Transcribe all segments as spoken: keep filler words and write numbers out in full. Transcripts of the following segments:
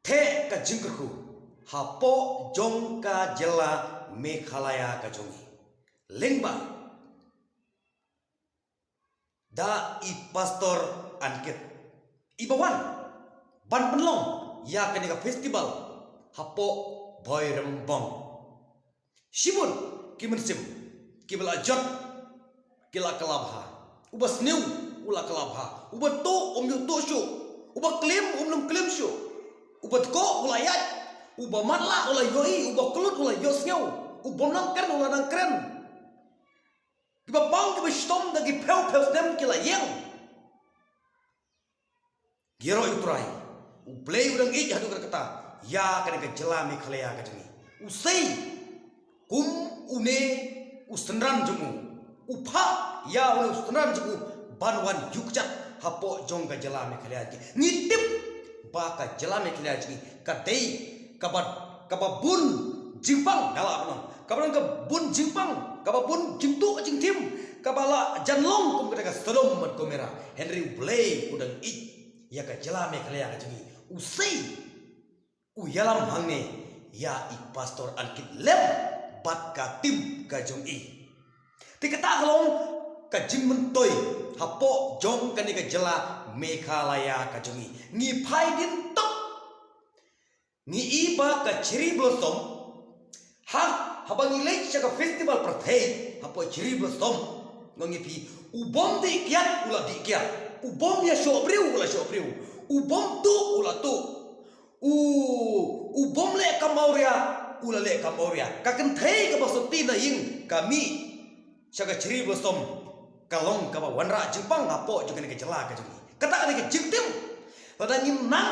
Theh ka jingkyrkhu hapoh jong ka jylla Meghalaya ka jong ngi. Lyngba da i Pastor Ankit, i ba wan ban pynlong ïa kane ka festival hapoh Bhoirymbong. Shibun ki mynsiem kiba la jot ki la kylla bha. Uba sniew u la kylla bha. Uba tuh um ïoh tuh shuh. Uba klim um nym klim shuh. Uba tkoh u la ïaid. Uba matlah u la ïohi. Uba kyllut u la ïohsngew. Uba nang kren u la nang kren. Kiba pang kiba shitom da ki phew phew snem ki la ïeng. Ïaroh ïa U Trai. U Blei u dang ïeit haduh katta katta ïa kane ka jylla Meghalaya ka jong ngi. U sei kum une u synran jong u, u phah ïa une u synran jong u ban wan ïuh kjat hapoh jong ka jylla Meghalaya jong ngi. Ngi tip ba ka jylla Meghalaya jong ngi ka dei kaba, kaba bun jingpang, nga lah ban ong, kaba don ka bun jingpang, kaba bun jingtuh jingtim, kaba la jan long kum kata ka Sodom bad Gomorrah. Hynrei U Blei u dang ïeit ïa ka jylla Meghalaya ka jong ngi. U sei u ïalam hangne ïa i Pastor Ankit lem bad ka team ka jong i. Te kata ka long ka jingmyntoi hapoh jong kane ka jylla Meghalaya ka jong ngi. Ngi phai dien tok. Ngi i ba ka Cherry Blossom, ha, haba ngi leit sha ka festival pyrthei hapoh Cherry Blossom, nga ong ïa phi, u bym dih kiad u la dih kiad, u bym ïashoh briew u la shoh briew, u bym tuh u la tuh, u, u bym leh kam awria u la leh kam awria. Ka kynthei kaba sotti na ïing ka mih sha ka Cherry Blossom ka long kaba wanrah jingpang hapoh jong kane ka jylla ka jong ngi. Kata ka dei ka jingtim. Lada ngim nang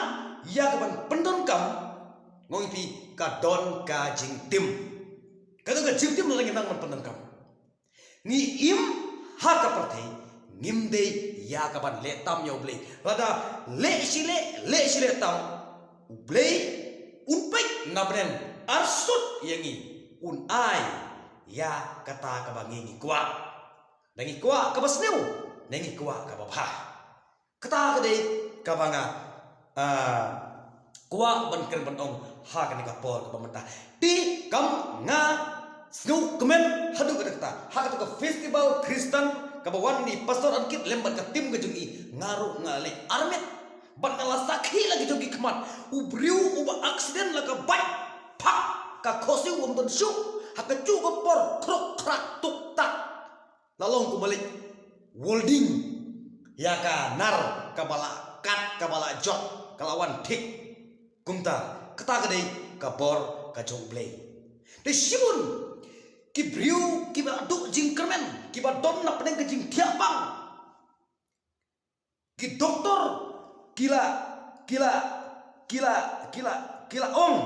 ïa ka ban pyndonkam, nga ong ïa phi, ka don ka jingtim. Ka don ka jingtim lada ngim nang ban pyndonkam. Ngi im ha ka pyrthei, ngim dei ïa ka ban leh tam ïa U Blei. Lada leh shi leh, leh shi leh tam, U Blei un peit na bneng arsut ïa ngi, un ai ïa kata kaba ngi ngi kwah. Da ngi kwah kaba sniew, da ngi kwah kaba bha. Kata ka dei kaba nga, ah, kwah ban kren ban ong ha kane ka por kaba mynta. Te kam nga sngewkmen haduh katta katta ha kata ka festival Khristan kaba wan na i Pastor Ankit lem bad ka team ka jong i, nga ruh nga leit armet bad nga la sakhi la ki jong ki khmat. U briew uba accident la ka bike, phah, ka khohsiew um don shuh ha ka juh ka por, khruk khrak tuk tak. La long kumba leit welding ïa ka nar kaba la kat, kaba la jot, ka la wan thik. Kumta kata ka dei ka bor ka jong U Blei. Te shibun ki briew kiba duh jingkyrmen, kiba don na pdeng ka jingthiah pang, ki doktor ki la, ki la, ki la, ki la, ki la ong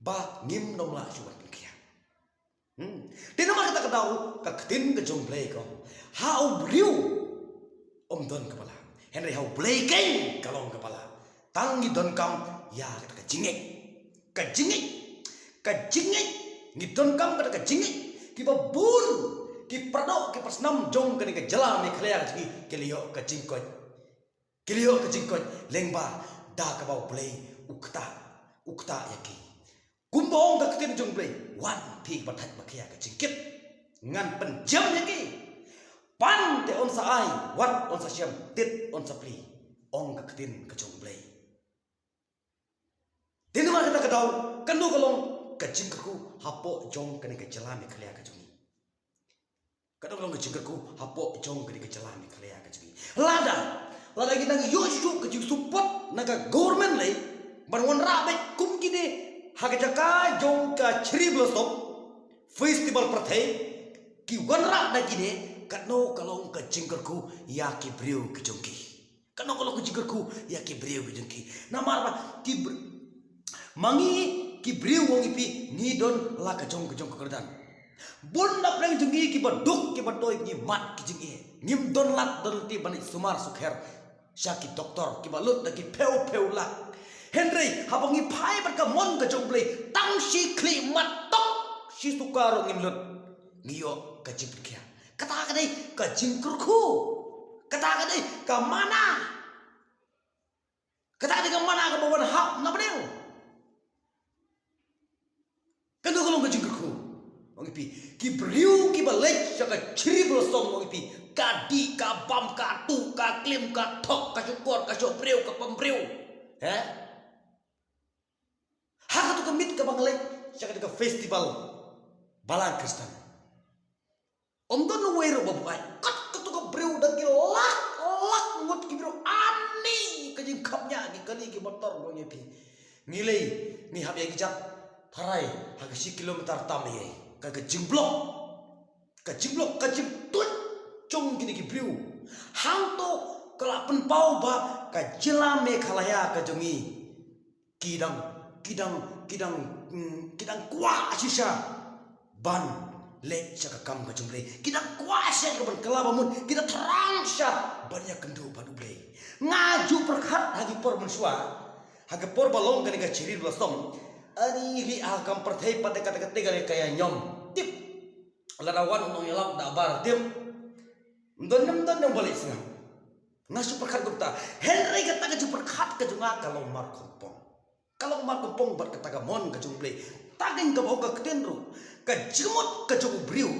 ba ngim nym lah shuh ban pynkhiah. Hmm. Te namar kata ka daw ka ktien ka jong U Blei ka ong, ha u briew ym don kaba lah, hynrei ha U Blei keiñ ka long kaba lah. Tang ngi donkam ïa kata ka jingngeit. Ka jingngeit, ka jingngeit, ngi donkam kata ka jingngeit. Kiba bun ki paradoh ki parasnam jong kane ka jylla Meghalaya ka jong ngi ki la ïoh ka jingkoit. Ki la ïoh ka jingkoit lyngba da kaba U Blei u ktah, u ktah ïa ki. Kumba ong ka ktien jong U Blei, wan phi ba thait ba khia ka jingkit, ngan pynjem ïa ki. Pan te yn sa ai, wat yn sa shem, tit yn sa plie, ong ka ktien ka jong U Blei. Te namar kata ka daw, kano ka long ka jingkyrkhu hapoh jong kane ka jylla Meghalaya ka jong ngi. Kano ka long ka jingkyrkhu hapoh jong kane ka jylla Meghalaya ka jong ngi. Lada, lada ngi nang ïoh shuh ka jingsupport na ka government lei ban wanrah beit kum kine ha ka jaka jong ka Cherry Blossom Festival pyrthei, ki wanrah da kine, kano ka long ka jingkyrkhu ïa ki briew ki jong ki. Kano ka long ka jingkyrkhu ïa ki briew ki jong ki. Namar ba ki br-, ma ngi ki briew, ong ïa phi, ngi don la ka jong ka jong ka kyrdan. Bun na pdeng jong ngi kiba duk kiba doi ngi mad ki jingeh. Ngim don lad don lynti ban leit sumar sukher sha ki doktor kiba lut da ki phew phew lak. Hynrei haba ngi phai bad ka mon ka jong U Blei, tang shi khlieh mat tok, shi suka ruh ngim lut, ngi ïoh ka jingpynkhiah. Kata ka dei ka jingkyrkhu. Kata ka dei ka mana. Kata ka dei ka mana kaba wan hap na bneng. Kano ka long ka jingkyrkhu? Ong ïa phi, ki briew kiba leit sha ka Cherry Blossom, ong ïa phi, ka dih, ka bam, ka tuh, ka klim, ka thok, ka shukor, ka shukor briew, ka pam briew. He? Ha katu ka miet kaba nga leit sha katu ka festival balang Khristan. Ym don uwei ruh ba buaid. Kat katu ka briew da ki lak lak ngut ki briew. Ani ka jingkhapngiah, ki kali, ki motor, ong ïa phi. Ngi lei, ngi hap ïa ki jat tharai ha ka shi kilometer tam ïa ka, ka jingblok. Ka jingblok, ka jingtuid jong kine ki briew. Hangto ka la pynpaw ba ka jylla Meghalaya ka jong ngi ki dang, ki dang, ki dang, mm, ki dang kwah shisha ban leit sha ka kam ka jong U Blei. Ki dang kwah shisha ka ban kylla bamut, ki dang thrang shisha ban ïakynduh bad U Blei. Nga ju pyrkhat ha ki por mynshuwa, ha ki por ba long kane ka Cherry Blossom, ani leh ha ka kam pyrthei pat da kata kata ka leh ka ïa ñiom. Tip. Lada wan u nongïalam da bar tim. Ym don, ym don, ym don ba leh sngap. Nga shu pyrkhat kumta. Hynrei kata ka jingpyrkhat ka jong nga ka long markongpong. Ka long markongpong bad kata ka mon ka jong U Blei. Tang kaba ong ka ktien ruh, ka jingmut ka jong u briew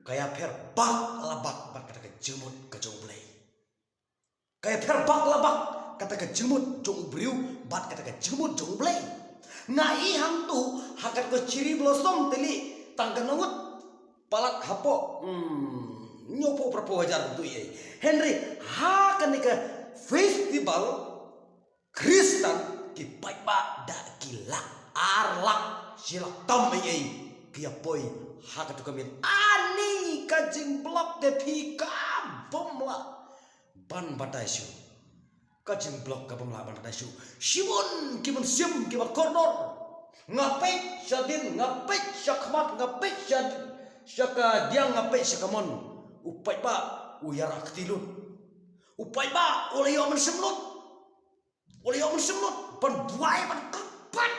ka ïapher bak la bak bad kata ka jingmut ka jong U Blei. Ka ïapher bak la bak kata ka jingmut jong u briew bad kata ka jingmut jong U Blei. Nga i hangtu ha kata ka Cherry Blossom te lei tang kano ngut palat hapoh, hmm, hynñiewphew phra phew hajar tu ei. Hynrei ha kane ka festival Khristan ki paidbah da ki lak, ar lak, shi lak tam ei ei ki ïa poi ha katu ka miet. Ani ka jingblok te phi ka bym lah ban batai shuh. Ka jingblok ka bym lah ban batai shuh. Shibun ki mynsiem kiba kordor. Nga peit sha dien, nga peit sha khmat, nga peit sha, sha ka diang, nga peit sha ka mon. U paidbah u ïarap kti lut. U paidbah u la ïoh mynsiem lut. U la ïoh mynsiem lut ban buai, ban kyrpad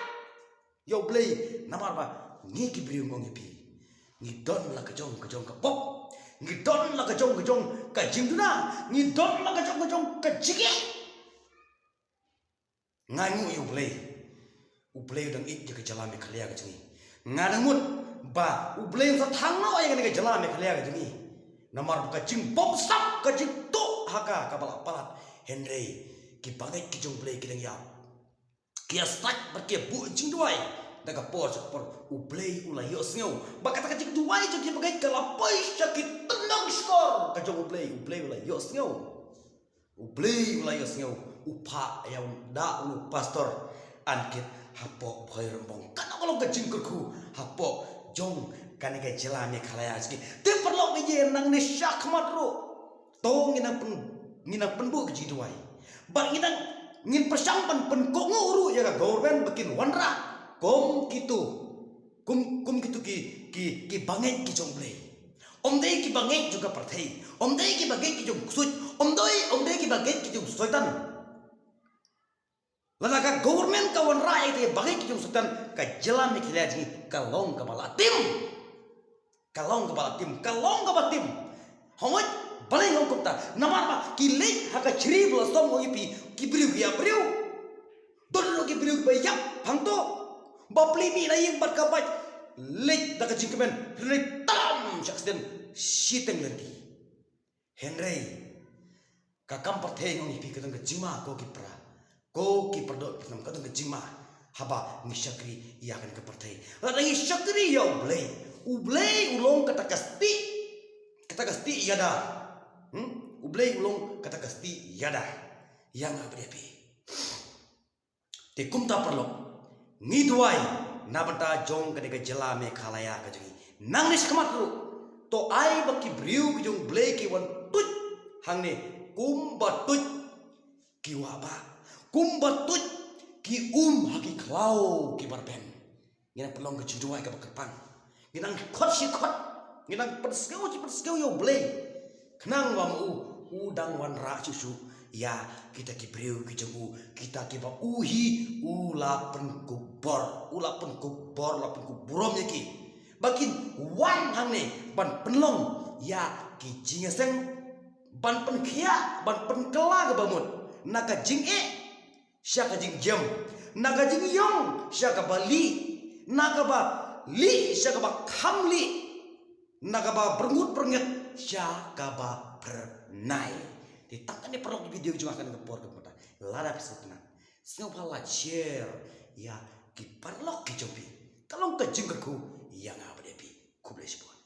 ïa U Blei, namar ba ngi ki briew, ong ïa phi, ngi don la ka jong ka jong ka pop, ngi don la ka jong ka jong ka jingduna, ngi don la ka jong ka jong ka jingeh. Nga ainguh ïa U Blei. U Blei u dang ïeit ïa ka jylla Meghalaya ka jong ngi. Nga dang mut ba U Blei un sa thang noh ïa kane ka jylla Meghalaya ka jong ngi. Namar ba ka jingbymsap, ka jingtuh ha ka kaba la palat. Hynrei ki bangeit ki jong U Blei ki dang ïap. Ki ïa sait bad ki ïa buh jingduwai da ka por sha ka por. U Blei u la ïohsngew ba kata ka jingduwai jong ki bangeit ka la poi sha ki tyndong shkor ka jong U Blei. U Blei u la ïohsngew. U Blei u la ïohsngew, u phah ïa u da u pastor Ankit hapoh Bhoirymbong. Kano ka long ka jingkyrkhu hapoh jong kane ka jylla Meghalaya jong ngi. Te paralok, ïa nangne shakhmat ruh to ngin nang pyn, ngin nang pynbuh ka jingduwai. Bad ngin nang, ngin pyrshang ban pynkohnguh ruh ïa ka government ba kin wanrah kum kitu, kum, kum kitu ki, ki, ki bangeit ki jong U Blei. Ym dei ki bangeit jong ka pyrthei. Ym dei ki bangeit ki jong u ksuid. Ym dei, ym dei ki bangeit ki jong u soitan. Lada ka government ka wanrah ïa ki bangeit ki jong u soitan, ka jylla Meghalaya jong ngi ka long kaba la tim. Ka long kaba la tim, ka long kaba tim. Hooid, balei nga ong kumta? Namar ba ki leit ha ka Cherry Blossom, ong ïa phi, ki briew ki ïap briew. Don ruh ki briew ba ïap hangto. Bapli mih na ïing bad ka bike. Leit da ka jingkmen, leit tam sha accident, shiteng lynti. Hynrei ka kam pyrthei, nga ong ïa phi, ka don ka jingma, ko ki para, ko ki paradoh, ka don ka jingma haba ngi shakri ïa kane ka pyrthei. Lada ngi shakri ïa U Blei, U Blei u long kata ka stieh, kata ka stieh ïada. Hmm? U Blei u long kata ka stieh ïada ïa nga bad ïa phi. Te kumta paralok, ngi duwai na bynta jong kane ka jylla Meghalaya ka jong ngi. Nangne shakhmat ruh, to ai ba ki briew ki jong U Blei ki wan tuid hangne kumba tuid ki wah bah, kumba tuid ki um ha ki khlaw kiba rben. Ngi nang pynlong ka jingduwai kaba kyrpang. Ngi nang khot shi khot. Ngi nang pynsngew shi pynsngew ïa U Blei. Khnang ba ma u u dang wanrah shuh shuh ïa kita ki briew ki jong u, kita kiba u hi u la pynkupbor, u la pynkupbor, la pynkupburom ïa ki. Ba kin wan hangne ban pynlong ïa ki jingïaseng, ban pynkhiah, ban pynkylla kaba mut na ka jingeh sha ka jingjem, na ka jingïong sha kaba lieh, na kaba lieh sha kaba kham lieh, na kaba byrngut byrngit sha kaba phyrnai. Te tang kane paralok, video jong nga ha kane ka por ka mynta. Lada phi sngewtynnat, sngewbha like, share ïa ki paralok ki jong phi. Ka long ka jingkyrkhu ïa nga bad ïa phi. Khublei shibun.